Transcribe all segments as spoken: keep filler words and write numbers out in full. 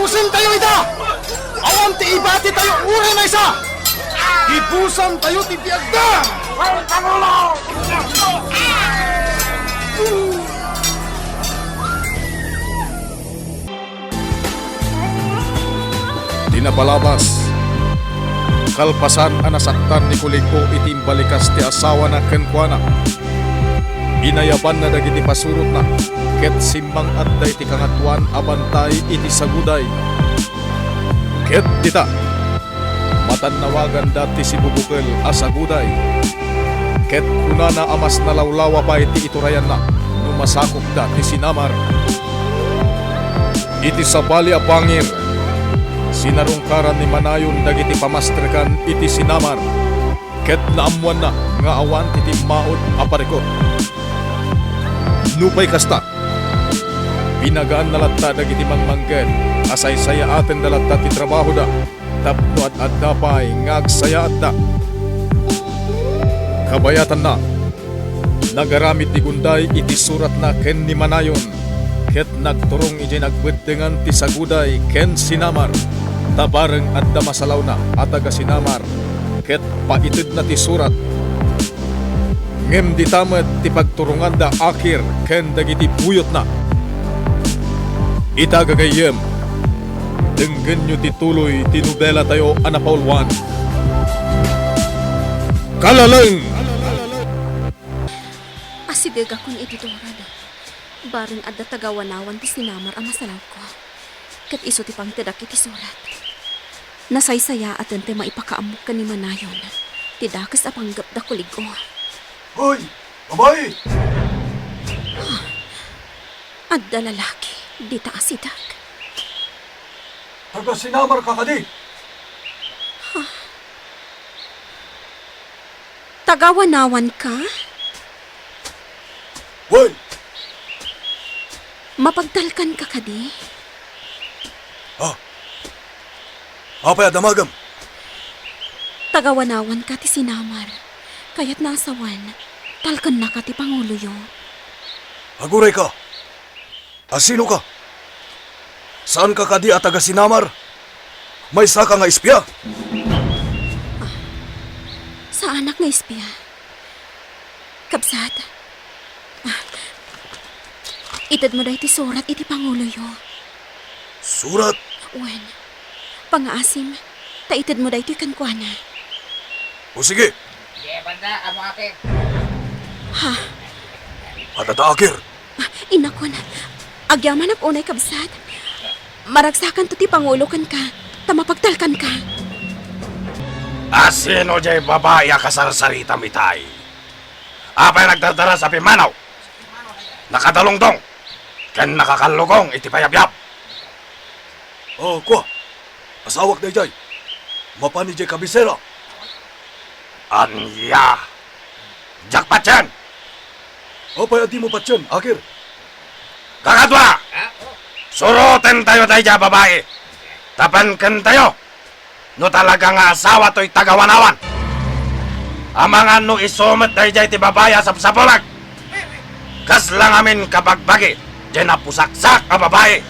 Gibusantayo ida! Awan ti ibatitayo uray maysa! Gibusantayo ti biagda! Ti napalabas, kalpasan a nasaktan ni Kuligo iti imbalikas ti asawana kenkuana, inayabanna dagiti pasurotna ket simmang-atda iti Kangatoan a Bantay iti saguday. Ket dita, matannawaganda ti sibubukel a saguday. Ket kunana a mas nalawlawa pay ti iturayanna no masakupda ti sinamar. Iti sabali a bangir, sinarungkaran ni Manayon dagiti pamastrekan iti sinamar, ket naammoanna nga awan ti timmaud a parikut. Nupay kasta, pinagaanna latta dagiti mangmangngeg a saysayaatenda latta ti trabahoda tapno ad-adda pay nga agsayaatda. Kabayatanna, nagaramid ni Gunday iti suratna ken ni Manayon, ket nagturong idiay nagbeddengan ti saguday ken sinamar, ta bareng adda masalawna a taga-sinamar ket paitedna ti surat. Ngem dita met ti pagturonganda Akir ken dagiti buyotna. Ita, gagayyem, denggenyo ti tuloy ti nobelatayo a napauluan. Kalaleng! Asidegakon iti turod. Bareng adda tagawanawan ti sinamar a masalawko, ket isu ti pangtedak iti surat. Nasaysayaaten ti maipakaammo ken ni Manayon ti dakes a panggep da Kuligo. Hoy, babai! Adda lalaki dita a sidak. Taga-sinamar ka kadi? Tagawanawan ka? Wen! Mapagtalkan ka kadi? Ha? Apay a damagem? Tagawanawan ka ti sinamar. Kayatna a sawen, talkennaka ti panguloyo. Aguray ka. A sino ka? Saan ka kadi a taga-sinamar? Maysa ka nga espia? Ah, saanak nga espia. Kabsat, ah, itedmo daytoy surat iti panguloyo. Surat? Wen, pangaasim, ta itedmo daytoy kenkuana. O sige. Di banda, amo akin. Ha? Adda ta, Akir. Ah, inakon, agyamanak unay, kabsat. Maragsakanto ti pangulo kenka, ta mapagtalkanka. A sino diay babai a kasarsaritam itay? Apay nagdardaras a pimmanaw? Nakadalungdong ken nakakallugong iti payabyab. O, kua. Asawak daydiay. Mapan idiay kabisera. Ania? Diak patien! Apay a dimo patien, Akir? Kakadua! Surotentayo daydiay a babai. Tapno kentayo, no talaga nga asawa toy tagawanawan. Amangan no isu met daydiay ti babai a sapsapulek. Kasla ngamin kabagbagi diay napusaksak a babai.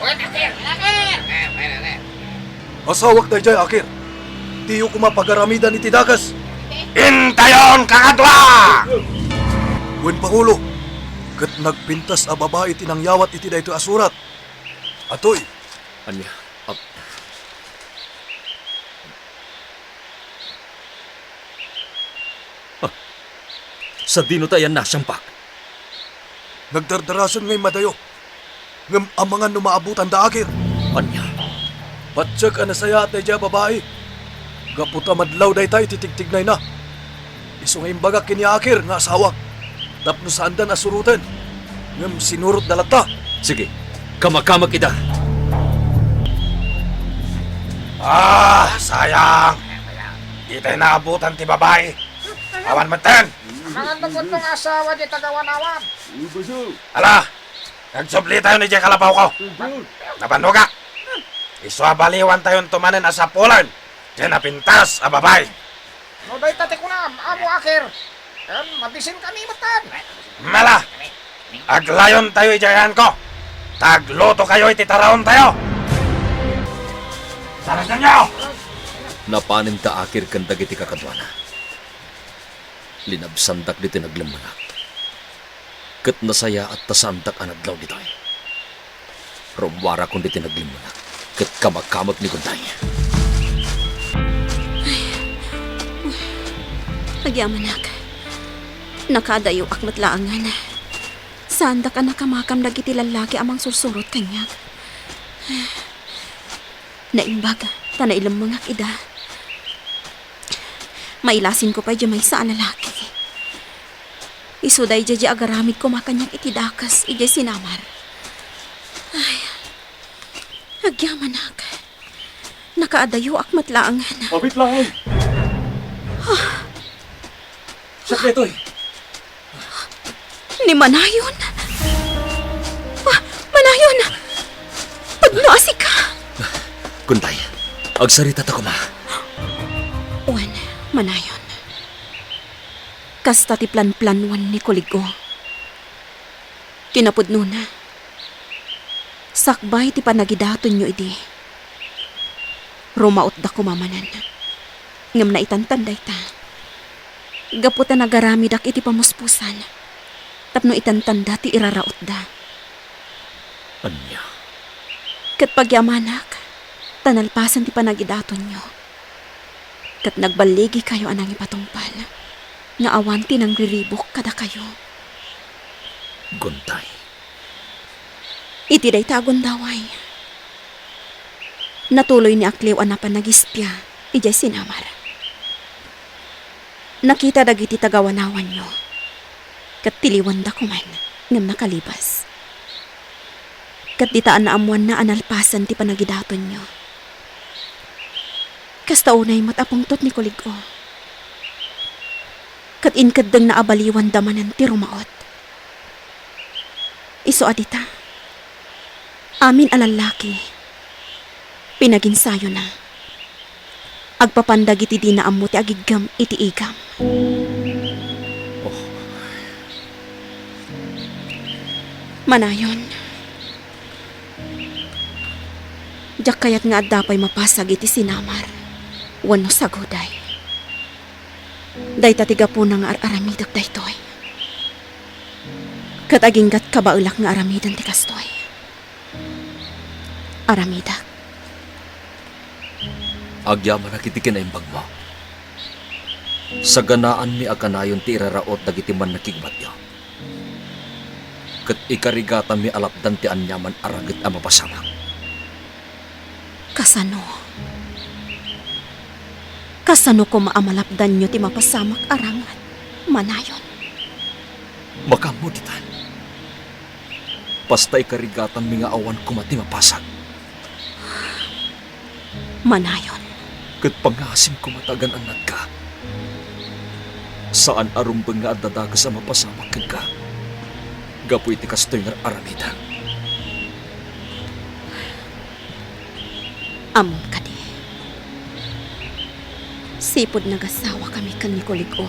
Asawak daydiay, Akir. Diyo koma pagaramidan iti dakes. Intayon, kakadua! Wen, Pangulo, ket nagpintas a babai ti nangyawat iti daytoy a surat. Atoy. Ania? Ap-, Ah, sadino ta ayan nasiampak? Nagdardarasen nga immadayo. Ngem amangan no maabutan da Akir. Ania? Patiek a nasayaat daydiay a babai. Gapu ta madlaw dayta iti tigtignayna. Isu nga imbagak ken ni Akir nga asawak, tapno saandan a suroten, ngem sinurotda latta. Sige, kamakamak ida. Ah, sayang. Ditay naabutan ti babai. Awan metten. Amangan no pudno nga asawa diay tagawanawan. Ala, agsublitayon idiay kalapawko. Nabannogak. Isu a baliwantayonto manen a sapulen diay napintas a babai. No dayta ti kunam, Amo Akir, ken mabisinkami metten. Mala, aglayontayo idiay ayanko, ta aglutokayo iti taraontayo. Saraganyo! Napanen da Akir ken dagiti kakaduana. Linabsandak ditoy naglemmenak. Ket nasayaat ta saandak a nadlaw ditoy. Rummuarakon ditoy naglemmenak ket kamakamek ni Gunday. Agyamanak. Nakaadayoak met laengen. Saandak a nakamakam dagiti lallaki a mangsursurot kaniak. Naimbag ta nailemmengak ida. Mailasinko pay diay maysa a lalaki. Isu daydiay diay agaramid koma kaniak iti dakes idiay sinamar. Ay, agyamanak. Nakaadayoak met laengen. Abit laeng! Siak daytoy. Ni Manayon? Ah, Manayon! Pudno a sika! Gunday, agsarita ta koma. Wen, Manayon. Kasta ti planplanuan ni Kulig-o. Ti napudnona, sakbay ti panagidatonyo idi, rumautda koma manen. Ngem naitantan dayta. Gapu ta nagaramidak iti pamuspusan, tapno itantanda ti irarautda. Ania? Ket pagyamanak, ta nalpasen ti panagidatonyo. Ket nagballigikayo a nangipatungpal nga awan ti nangriribuk kadakayo. Gunday. Iti dayta a gundaway, natuloy ni Akliw a napan nagispia idiay sinamar. Nakita dagiti tagawanawanyo, ket tiliwenda koman ngem nakalibas. Ket dita a naammoanna a nalpasen ti panagidatonyo. Kasta unay met a pungtot ni Kulig-o. Ket inkeddengna a baliwanda manen ti rumaut. Isu a dita, amin a lallaki, pinagensayona. Agpapan dagiti dina ammo ti agiggem iti igam. Oh. Manayon, diak kayat nga adda pay mapasag iti sinamar wenno saguday. Dayta ti gapuna nga ar-aramidek daytoy. Ket aginggat kabaelak nga aramiden ti kastoy. Aramidek. Agyamanak iti kinaimbagmo. Saganaanmi a kanayon ti iraraut dagiti mannakigbatyo. Ket ikarigatanmi a lapdan ti aniaman a raget a mapasamak. Kasano? Kasano koma a malapdanyo ti mapasamak a raget, Manayon? Makaammo ditan. Basta ikarigatanmi nga awan koma ti mapasag. Manayon. Ket pangasim koma ta agan-annadka. Saan a rumbeng nga adda dakes a mapasamak kenka gapu iti kastoy nga ar-aramidem. Ammom kadi, sipud nagasawakami ken ni Kulig-o,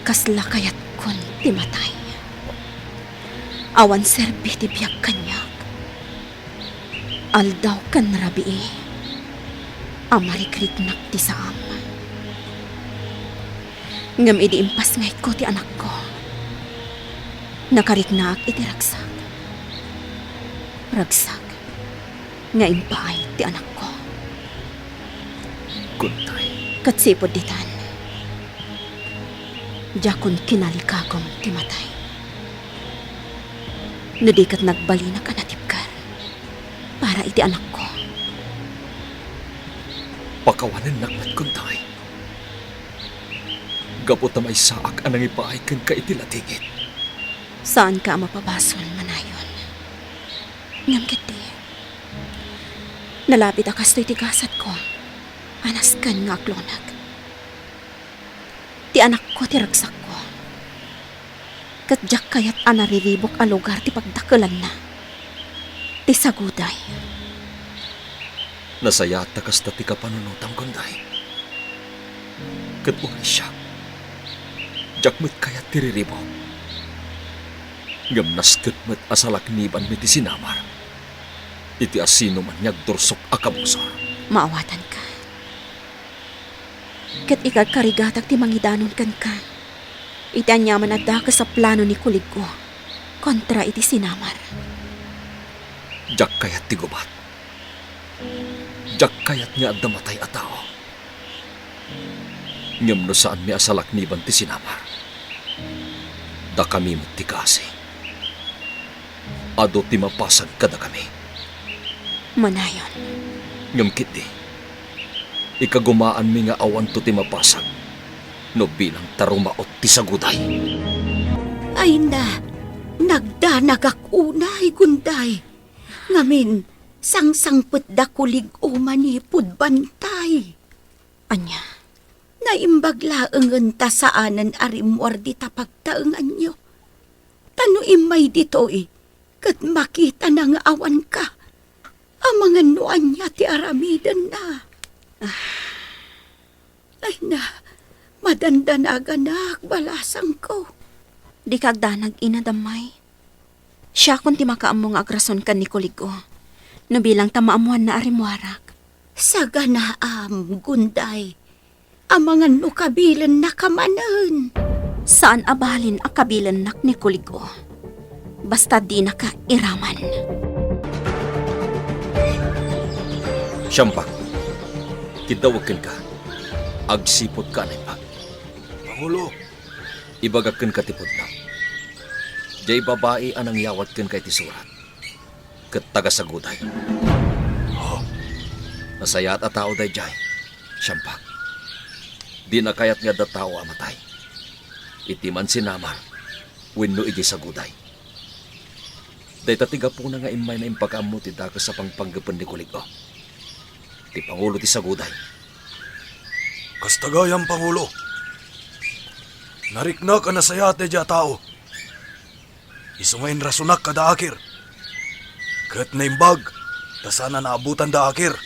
kasla kayatkon ti matay. Awan serbi ti biag kaniak. Aldaw ken rabii a marigrignak ti saam. Ngem idi impasngayko ti anakko, nakarignaak iti ragsak. Ragsak nga impaay ti anakko. Kuntay. Ket sipud ditan, diakon kinalikagum ti matay. No di ket nagbalinak a natibker para iti anakko. Pakawanennak met kuntay. Gapu ta maysaak a nangipaay kenka iti ladingit. Saanka a mapabasol, Manayon. Ngem ketdi, nalabit a kastoy ti gasatko a nasken nga aglunak. Ti anakko ti ragsakko. Ket diak kayat a nariribuk a lugar ti pagdakelanna. Ti saguday. Nasayaat ta kasta ti kapanunotam, Kuntay. Ket uray siak, diak met kayat ti riribuk. Ngem nasken met a salaknibanmi ti sinamar. iti asinoman nga agdursok a kabusor. Maawatanka. Ket ikagkarigatak ti mangidanon kenka iti aniaman a dakes a plano ni Kuliggo kontra iti sinamar. Diak kayat ti gubat. Diak kayat nga adda matay a tao. Ngem no saanmi a salakniban ti sinamar, dakami met ti kaasi. Adu ti mapasag kadakami. Manayon. Ngem ketdi, ikagumaanmi nga awanto ti mapasag no bilang ta rumaot ti saguday. Ay na, nagdanagak unay, Gunday. Ngamin, sangsangpetda Kuliggo manipud bantay. Ania? Naimbag laengen ta saanen a rimmuar dita pagtaenganyo. Ta no immay ditoy, ket makitana nga awanka, amangan no ania ti aramidenna. Ah. Ay na, madandanaganak, balasangko. Dika agdanag, Ina Dammay. Siakon ti makaammo nga agrason ken ni Kuliggo, no bilang ta maammoanna a rimmuarak. Saganaam, Gunday. Amangan no kabilennaka manen. Saan a balin a kabilennak ni Kuliggo. Basta dinaka iraman. Siampak, kiddawek kenka. Agsiputka a naimbag. Pangulo. Ibagak kenka ti pudno. Diay babai a nangyawat kenka iti surat ket taga-Saguday. Ha? Nasayaat a tao daydiay, Siampak. Dina kayat nga adda tao a matay, iti man sinamar wenno idiay Saguday. Dayta ti gapuna nga immayna impakaammo ti dakes a pangpanggepen ni Kuliggo, ti pangulo ti Saguday. Kasta gayam, Pangulo. Nariknak a nasayaat daydiay a tao. Isu nga inrasonak kada Akir. Ket naimbag ta saan a naabutan da Akir.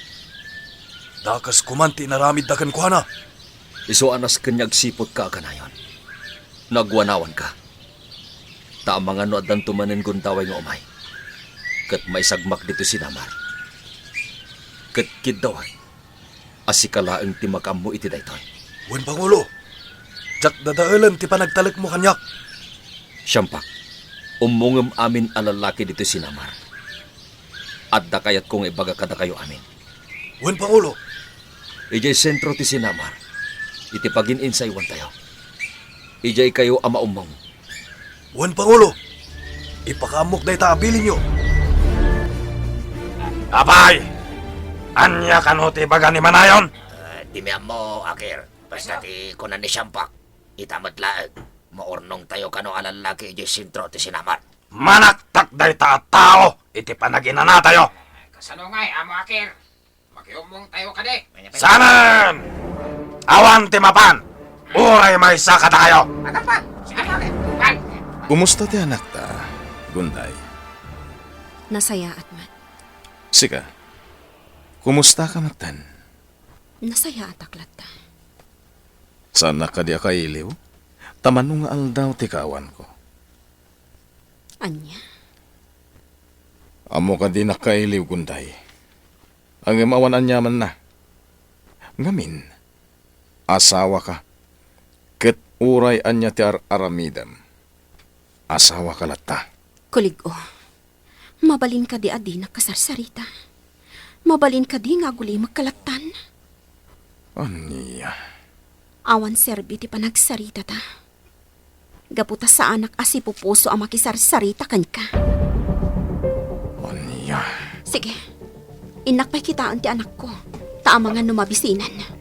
Dakes koma ti inaramidda kenkuana. Isu a nasken nga agsiputka a kanayon. Nagwanawanka. Ta amangan no addanto manen gundaway nga umay, ket maisagmak ditoy sinamar. Ket kiddawek a sika laeng ti makaammo iti daytoy. Wen, Pangulo, diak dadaelen ti panagtalekmo kaniak. Siampak, ummongem amin a lallaki ditoy sinamar. Adda kayatko nga ibaga kadakayo amin. Wen, Pangulo. Idiay sentro ti sinamar, iti pagin-insaywantayo, idiaykayo a maummong. Wen, Pangulo. Ipakaammok dayta a bilinyo. Apay! Ania kano ti ibaga ni Manayon? Ah, dimi ammo, Akir. Basta ti kuna ni Siampak, ita met laeng, maurnongtayo kano a lallaki idiay sentro ti sinamar. Manaktak dayta a tao iti panaginanatayo. Kasano ngay, Amo Akir? Makiummongtayo kadi? Saanen! Awan ti mapan! Uray maysa kadakayo! Agappan! Sige, Amo Akir! Pan! Kumusta ti anakta, Gunday? Nasayaat met. Sika, kumusta ka metten? Nasayaatak latta. Saannak kadi a kailiw? Ta mano nga aldaw ti kaawanko. Ania? Ammok a dinak kailiw, Gunday. Ngem awan aniamanna. Ngamin, asawaka. Ket uray ania ti ar-aramidem, asawaka latta. Kulig-o, mabalin kadi a dinak kasarsarita? Mabalin kadi nga agulimek ka lattan? Ania? Awan serbi ti panagsaritata. Gapu ta saanak a sipupuso a makisarsarita kenka. Ania? Sige. Innak pay kitaen ti anakko, ta amangan no mabisinan.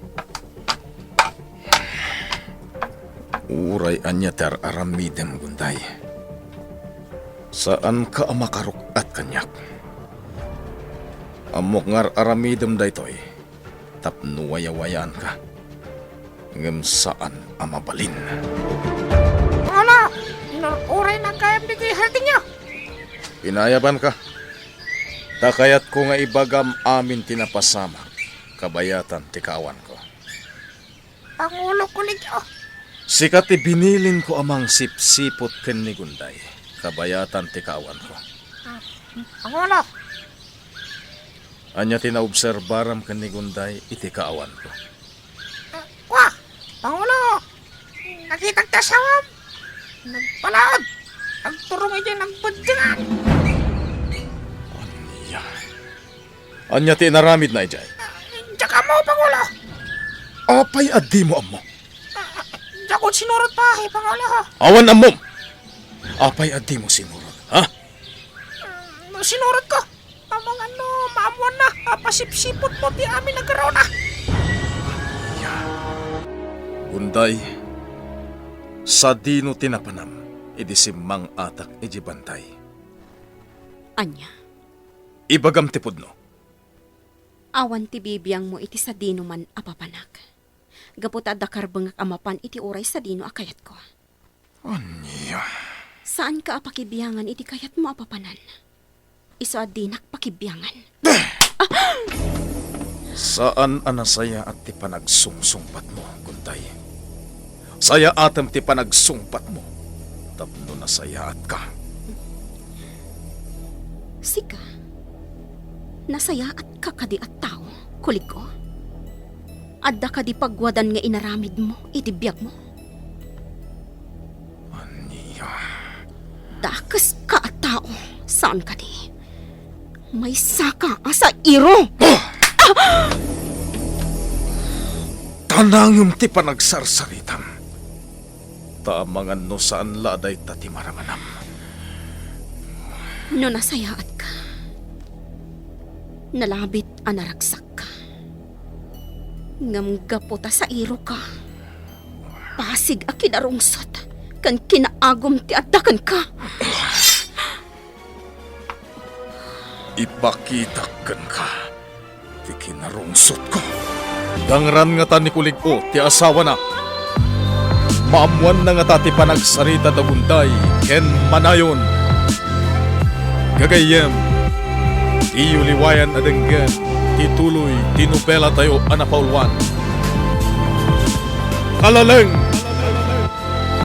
Uray ania ti ar-aramidem, Gunday, saanka a makaruk-at kaniak. Ammok nga ar-aramidem daytoy tapno wayawayaanka, ngem saan a mabalin. Ala, uray nagkayam ditoy hardinyo. Inayabanka, ta kayatko nga ibagam amin ti napasamak kabayatan ti kaawanko. Pangulo, Kulig-o. Sika ti binilinko a mangsipsiput ken ni Gunday, kabayatan ti kaawanko. Ah, Pangulo. Ania ti naobserbaram ken ni Gunday iti kaawanko? Kua, Pangulo, nakitak ti asawam. Nagpalaod. Agturong idiay nagbeddengan. Ania? Ania ti inaramidna idiay? Diak ammo, Pangulo. Apay a dimo ammo? Diakon sinurot pay, Pangulo. Awan ammom! Apay a dimo sinurot, ha? Sinurotko. Amangan no maammoanna a pasipsiputmo ti amin a garona. Gunday, sadino ti napanam idi simmang-atak idiay bantay? Ania? Ibagam ti pudno. Awan ti bibiangmo iti sadinoman a papanak. Gapu ta adda karbengak a mapan iti uray sadino a kayatko. Ania? Saanka a pakibiangan iti kayatmo a papanan. Isu a dinak pakibiangan. Saan a nasayaat ti panagsungsungpatmo, Gunday. Sayaatem ti panagsungpatmo tapno nasayaatka. Sika, nasayaatka kadi a tao, kuligko? Adda kadi pagwadan nga inaramidmo iti biagmo? Ania? Dakeska a tao, saan kadi? Maysaka a sairo! Tanangem ti panagsarsaritam. Ta amangan no saan la a dayta ti maranganam. No nasayaatka, nalabit a naragsakka. Ngem gapu ta sairoka, pasig a kinarungsot ken kinaagum ti adda kenka. Ipakitak kenka ti kinarungsotko. Gangran ngata ni Kulig-o ti asawana. Maammoanna ngata ti panagsarita da Gunday ken Manayon. Gagayyem, diyo liwayan a denggen ti tuloy ti nobelatayo a napauluan. Kalaleng!